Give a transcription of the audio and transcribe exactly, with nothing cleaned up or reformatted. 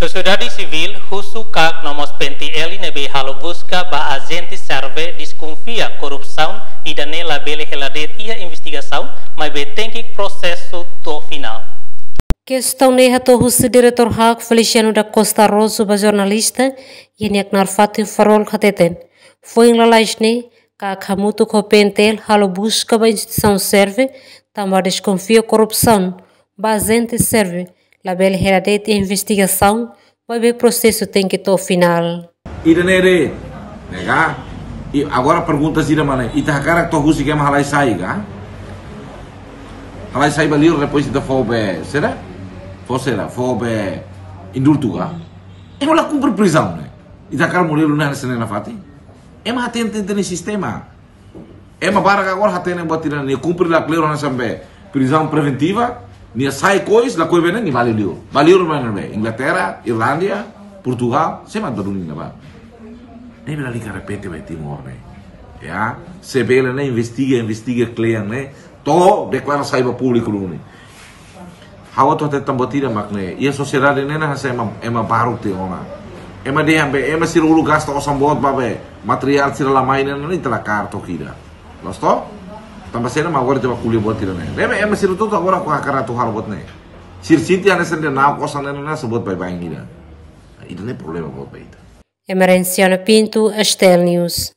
Sosiedade sivíl husu KAK no mós PNTL ne'ebé halo buska ba ajente serve deskonfia korrupsaun, ida-ne'e labele hela de'it iha investigasaun, maibé tenke prosesu to'o finál. Kestaun ne'e hato'o husi Diretór HAK Feliciano da Costa Rosa ba jornalista iha nia knaar fatin Farol hateten, foin lalais ne'e KAK hamutuk ho PNTL halo buska ba instituisaun serve tanba deskonfia korrupsaun ba ajente serve, labele hela de'it investigasaun, maibé prosesu tenke to'o finál. Ida-ne'e de'it, ne'e ka? I agora pergunta sira mana? Ita hakarak to'o husik ema halai sai ka? Halai sai ba liur, depois ita fó be, será? Fó será? Fó be indultu ka? Ema la kumpre prizaun ne'e. Ita hakarak modelu ne'e hanesan ne'e nafatin? Ema hatene, hatene sistema. Ema barak agora hatene buat ida-ne'e, nia kumpre la kleur hanesan be prizaun preventiva, nia sai kois, lakohi be ne'e, nia ba liur. Ba liur mana be? Inglaterra, Irlandia, Portugal, sé mak duni ne'ebá. Ne'e bele lalika repete ba Timor ne'e. Ya, se bele ne'e investiga, investiga klean ne'e, to'o deklara sai ba públiku duni. Ha'u atu hateten buat ida mak ne'e, iha sosiedade ne'e hanesan ema, ema baruk tiha ona. Ema dehan be, ema sira uluk gasta osan boot ba be materiál sira la mai ne'e, ne'e ita la kaer took ida. Loos to? Tanba sira mak agora ita ba ko'alia buat ida-ne'e. Ne'ebé ema sira hotu agora hakarak atu halo buat ne'e. Sira sente hanesan dehan na'ok osan ne'e, ne'e hanesan buat baibain ida. Ida-ne'e problema boot ba ita. Emerenciana Pinto, STL News.